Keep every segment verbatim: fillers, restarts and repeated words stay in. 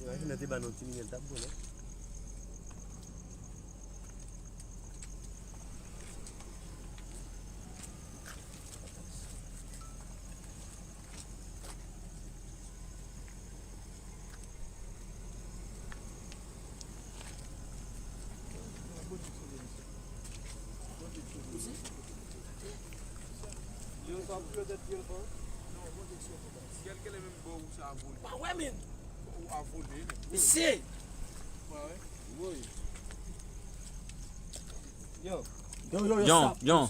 Imajine te ba nou ti Miguel t ap bon, non? Pa wè, men. Mesye. Yo, yo, yo, Yon, stop. Yon.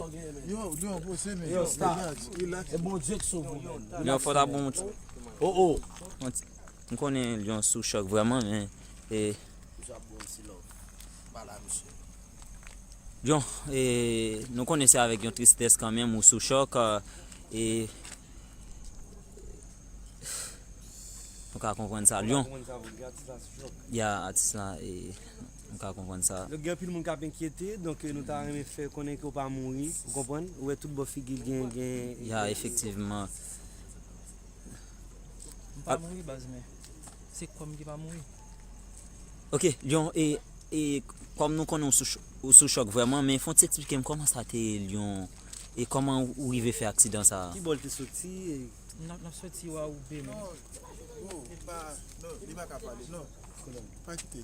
Yo, Lyon, pose, men. Yo, stop. Relax, relax. E Bondye ki sove w, men. Lyon, fò ta bon. Oh, oh. M konnen Lyon sou chòk vrèman, men, e, Lyon, e, nou konnen se avèk yon tristès kanmenm ou sou chòk, e, nou ka konprann sa. Lyon. Ya, atis la, e, nou ka konprann sa. Donk, gen anpil moun k ap enkyete, donk, e, nou ta renmen fè konnen ke w pa mouri, ou konprann? Ou wè tout bò figi l gen, gen. Ya, efektivman. M pa mouri, baz, men se kò m ki pa mouri. Ok, Lyon, e, e, kòm nou konnen ou sou ch-, ou sou chòk vrèman, men fò w ti eksplike m kòman sa te ye, Lyon, e kòman ou rive fè aksidan sa a? Ki bò l te soti, e? N ap, n ap soti Wa Woube, men. Non, oh, li pa, non, li pa ka pale, non. Pa kite l.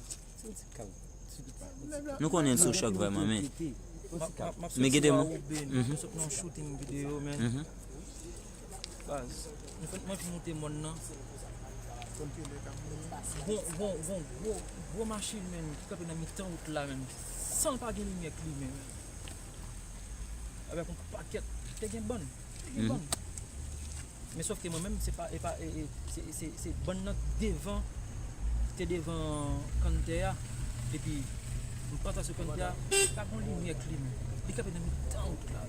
Nou konnen l sou chòk vrèman, men. M ap, m ap, m ap soti Wa Woube, nou sot nan yon shooting videyo, men. Baz, nou fèk, mwen fin moute mòn nan. Gon, gon, gon gwo, gwo machin, men, ki kanpe nan mitan wout la, men. San l pa gen limyè klimen, men. Avèk yon pakèt, te gen bann, te gen bann. Men sòf ke mwen menm, se pa, e pa, e, e, se, se, se bann nan devan, te devan kanntè a. Epi, m pase sou kanntè a, pa gon limyè klimen. Li kanpe nan mitan wout la.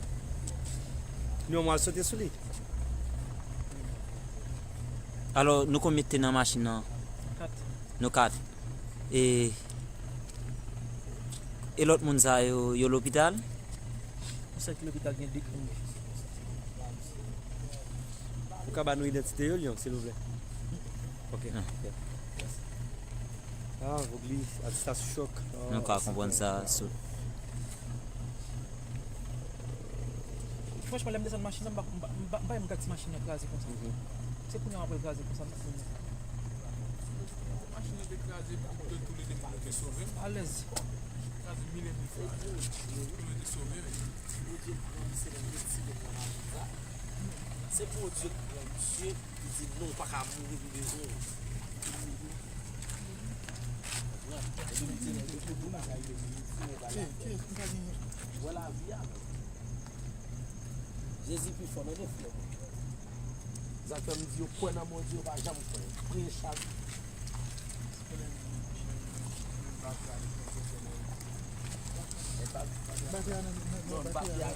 Yon mwa sote sou li. Alò, nou konbyen ki te nan machin nan? Kat. Nou kat. E, e lòt moun sa yo, yo lopital? Yon sèl ki lopital, gen de moun. Ou ka ba nou idantite yo, Lyon, silvouplè? Ok. Ah, Rougly, atis la sou chòk. Nou ka konprann sa sou. Franchman, lè m desann machin nan, m pa, m pa, m pa, m pa renmen gad ti machin nan kraze konsa. Se kounye a m ap wè l kraze konsa, m pa renmen. Machin nan te kraze, poutèt tou le de moun yo te sove. Alèz. Kraze mil e mil fwa. Pou yo te sove, men. Se Bondye ki pran misye, li di, "Non, ou pa ka mouri, nou bezwen w." Ki, ki, ki pa gen. Wè lavi a, men. Jezi pi fò, men gen frè. Sa fè m di yo kwè nan Bondye, yo pa janm kwè. Priye chak. Batri a nan, nan, nan, batri a.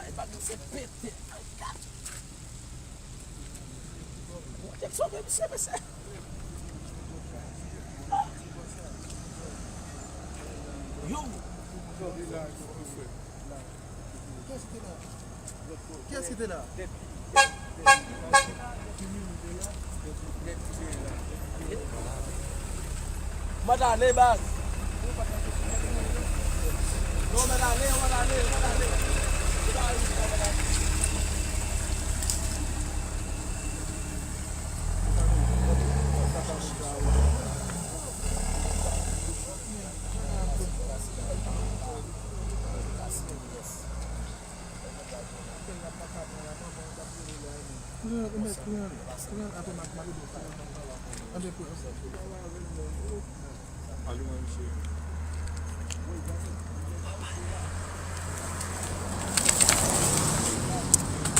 Ay, bagay se pete. Ay, kat. Bondye k sove misye, mesye. Yo. Kiyès ki te la? Kiyès ki te la? Mwen ale, baz. Non, mwen ale, mwen ale, mwen ale.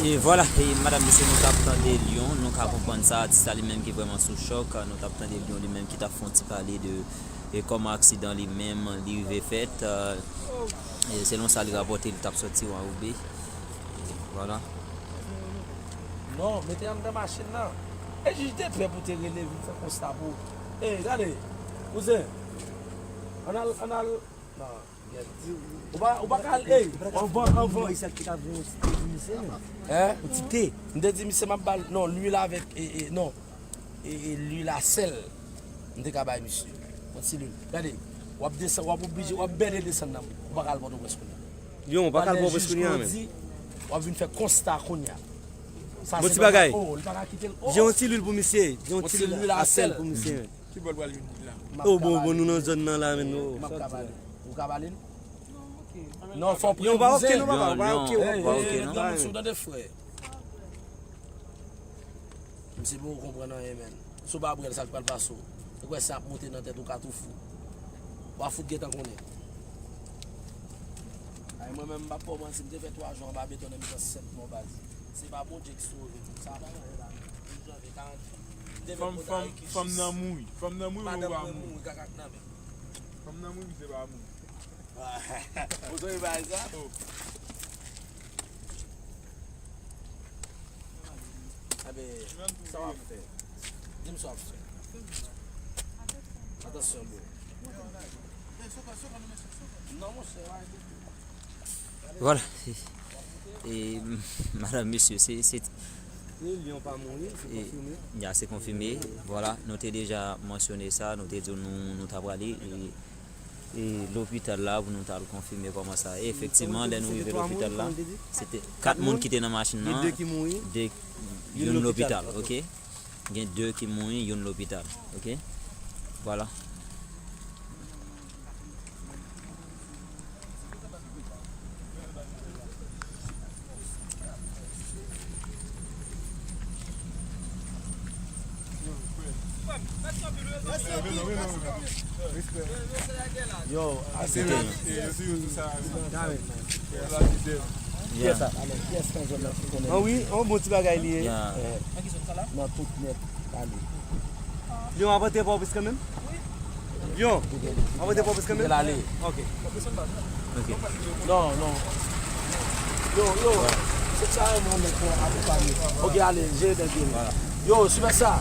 E vwala, e madanm, mesye, nou t ap tande Lyon, nou ka konprann sa, atis la li menm ki vrèman sou chòk, nou t ap tande Lyon li menm ki t ap fè yon ti pale de, e kòman aksidan li menm li rive fèt, e selon sa li rapòte, li t ap sòti Wa Woube. E vwala. Non, mete anndan machin nan. E jij te pè pou te rele vin fè konsta pou. E, gade. Kouzen, ann al, ann al. Non, gèt. Ou pa, ou pa ka al, ey, anvan, anvan. Hein? Yon ti te. M te di misye m ap ba l, non, lwil avèk, e, e, non. E, e, lwil a sèl. M te ka bay misye. Yon ti lwil. Gade, w ap desann, w ap oblije, w ap bène desann nan. Ou pa ka al Pòtoprens kounye a. Yon, ou pa ka al Pòtoprens kounye a, men. W ap vin fè konsta kounye a. Sa se bagay. Oh, li pa ka kite l. Oh. Gen yon ti lwil pou misye. Gen yon ti lwil a sèl pou misye, men. Ki bò l pral vin la? Oh, bon, bon, nou nan zòn nan la, men nou. M ap ka pale. Ou ka pale l? Non, fò pran yon bouzen. Non, pa oke, non, papa, pa oke, pa oke, non. Hey, hey, non, mesye, tande, frè. Misye poko konprann anyen, menn. Si w pa pran l, sa k pral pase w? Ou kwè sa ap monte nan tèt ou, katoufou? W a fout gentan konnen. Ay, mwen menm, m p ap fè w manti, m te fè twa jou anba beton nan mitan sèt mò, baz. Se pa Bondye ki sove m. Sa pa nan la. Yon janvye, karant jou. M te met fanm, fanm, fanm nan mouri. Fanm nan mouri, ou pa mouri. Kakak nan men. Fanm nan mouri, misye pa mouri. Ou sonje bagay sa? Oh. Enben, sa w ap fè? Di m sa w ap fè. Atansyon, bro. Non, monchè, vwala. E, madanm, mesye, se, se... Lyon pa mouri, se konfime. Ya, se konfime. Vwala, nou te deja mansyone sa, nou te di w nou, nou ta prale, e, e lopital la pou nou t al konfime kòman sa ye. Efektivman, lè nou rive lopital la, se te kat moun ki te nan machin nan, de, youn lopital, oke? Gen de ki mouri, youn lopital, oke? Vwala. Yo, ase. Pyès sa, pyès nan zòn nan ki konnen. An wi, an bon ti bagay li ye. Nan tout nèt, ale. Lyon ap antre Pòtoprens kanmenm? Lyon ap antre Pòtoprens kanmenm? Oke. Oke. Non, non. Yo, yo. Se sa, yon moun pou akonpanye. Oke, ale, jere tèt yo. Yo, sipè sa.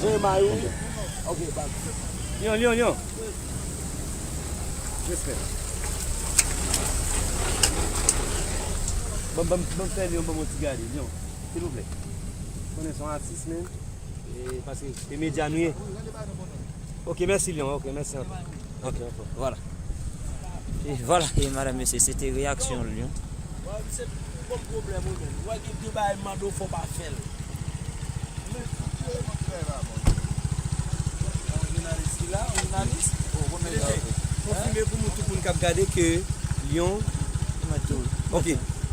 Jere may ou. Oke, bak. Lyon, Lyon, Lyon. Respè. Ban, ban, ban fè Lyon, ban mwen ti gade, Lyon. Silvouplè. Konnen se yon atis, men. E, paske se medya nou ye. Oke, mèsi, Lyon. Oke, mèsi anpil. Oke, oke. Vwala. E vwala, e madanm, mesye, se te reyaksyon Lyon. Wè, se pou bon pwoblèm ou menm. Wè, gen de bagay mande w fò w pa fè l. Men, yon jounalis ki la, yon jounalis. Konfime pou nou, tout moun k ap gade ke Lyon. Ok.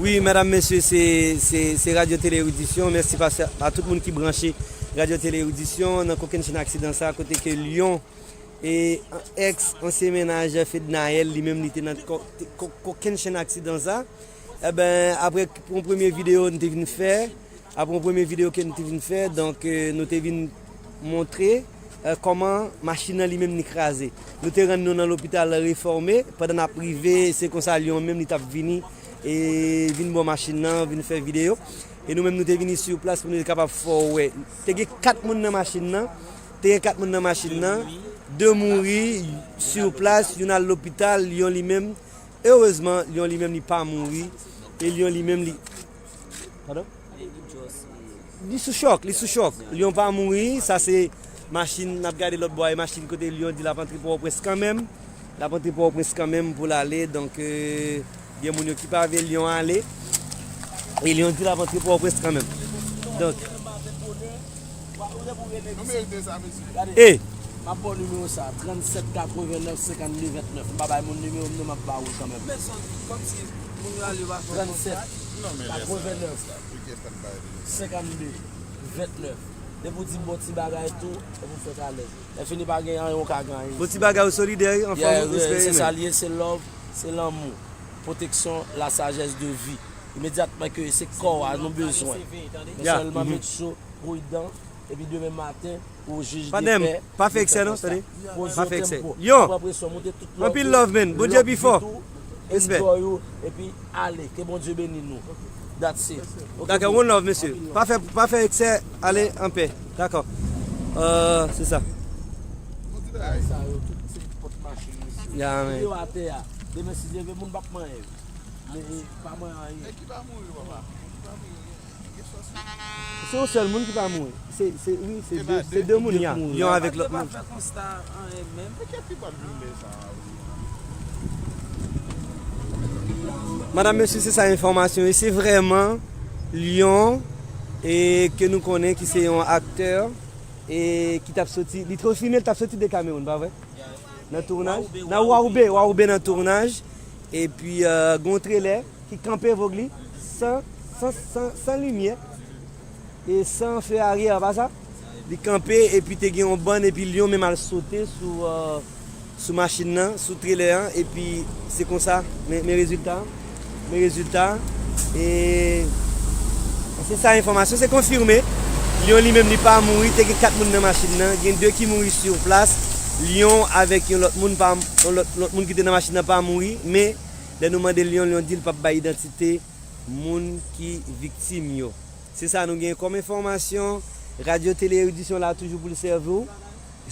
Wi, medam, mesye, se, se, se Radyo Tele Eridisyon. Mèsi pa, a tout moun ki branche Radyo Tele Eridisyon nan kokennchenn aksidan sa, kote ke Lyon e èks ansyen mennaj Fednaelle, li menm, li te nan ko-, te-, ko-, kokennchenn aksidan sa. Eben, apre yon premye videyo n te vin fè, apre yon premye videyo ke n te vin fè, donk, eh, nou te vin montre, eh, kòman machin nan li menm li kraze. Nou te rann nou nan lopital Refòme, pandan n ap rive, se konsa Lyon menm li t ap vini, e vin bò machin nan, vin fè videyo. E nou menm nou te vini sou plas pou nou te kapab fè w wè. Te gen kat moun nan machin nan, te gen kat moun nan machin nan, de mouri sou plas, youn al lopital, Lyon li menm, erezman, Lyon li menm li pa mouri, e Lyon li menm li, padon? Li sou chòk, li sou chòk. Lyon pa mouri, sa se machin, n ap gade lòt bò a, e machin kote Lyon di l ap antre Pòtoprens kanmenm. L ap antre Pòtoprens kanmenm pou l ale, donk, euh, gen moun yo ki pa vle Lyon ale. E Lyon di l ap antre Pòtoprens kanmenm. Donk, e, m ap ba w nimewo sa, trannsèt katrevennèf senkannde vennèf. M pa bay moun nimewo m non, m ap ba ou l kanmenm. Trannsèt katrevennèf senkannde vennèf. Depi w di bon ti bagay tou, epi w fèk alèz. Lè fini pa gen anyen, ou ka gen anyen. Bon ti bagay, ou solidè, wi, anfòm, respè, se sa l ye, se love, se lanmou, pwoteksyon, la sajès de vi. Imedyatman ke se kò a nou bezwen. Men sèlman met cho, pridan, epi demen maten, ou jij de pè. Pa fè eksè non, tande. Pa fè eksè. Yo, anpil love, man. Bondye pi fò. Respè. Enjoy ou, epi ale. Ke Bondye beni nou. That's it. Ok, dakò, one love, mesye. Pa fè, pa fè eksè, ale anpè. Dakò. Euh, se sa. Bagay sa yo, tout se pòt machin, mesye. Ya, men. Yo atè a. Demen, si Dye vle, moun p ap manyen yo. Men, e, pa manyen anyen. Se yon sèl moun ki pa mouri. Se, se, wi, se de, se de moun, ya. Lyon avèk lòt moun. Madanm, mesye, se sa enfòmasyon. E se vrèman Lyon, e ke nou konnen ki se yon aktè, e ki t ap soti, li twò fime, li t ap soti Dekamewoun, pa vre? Nan tounaj. Nan Wawoube, Wawoube nan tounaj. Epi, euh, gen yon trelè ki kanpe vòg li, san, san, san, san limyè, e san feu arrière, pa sa? Li kanpe, epi te gen yon bann, epi Lyon menm al sote sou, euh, sou machin nan, sou trelè an, epi se konsa, men, men rezilta, men rezilta, e se sa enfòmasyon, se konfime. Lyon li menm li pa mouri, te gen kat moun nan machin nan, gen de ki mouri sur place, Lyon avèk yon lòt moun pa, yon lòt, lòt moun ki te nan machin nan pa mouri, men lè nou mande Lyon, Lyon di l p ap bay idantite moun ki viktim yo. Se sa nou gen kòm enfòmasyon. Radyo Tele Eridisyon la toujou pou l sèvi w.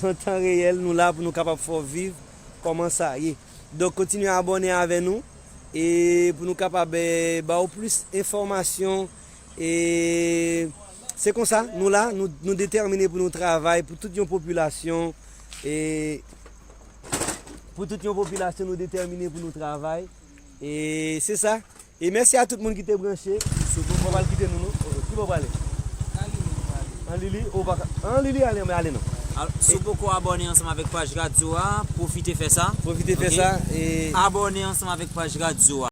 An tan reyèl, nou la pou nou kapab fè w viv kòman sa ye. Donk, kontinye abòne avè nou e pou nou kapab, eh, ba w plis enfòmasyon. E se konsa, nou la, nou, nou detèmine pou nou travay pou tout yon popilasyon. E pou tout yon popilasyon, nou detèmine pou nou travay. E se sa. E mèsi a tout moun ki te branche. Sou Boko pral kite nou, non? Ki bò prale? An Lili, ou pa ka. An Lili, ale, men ale non. Al, si w poko abòne ansanm avèk paj radyo a, pwofite fè sa. Pwofite fè sa. E abòne ansanm avèk paj radyo a.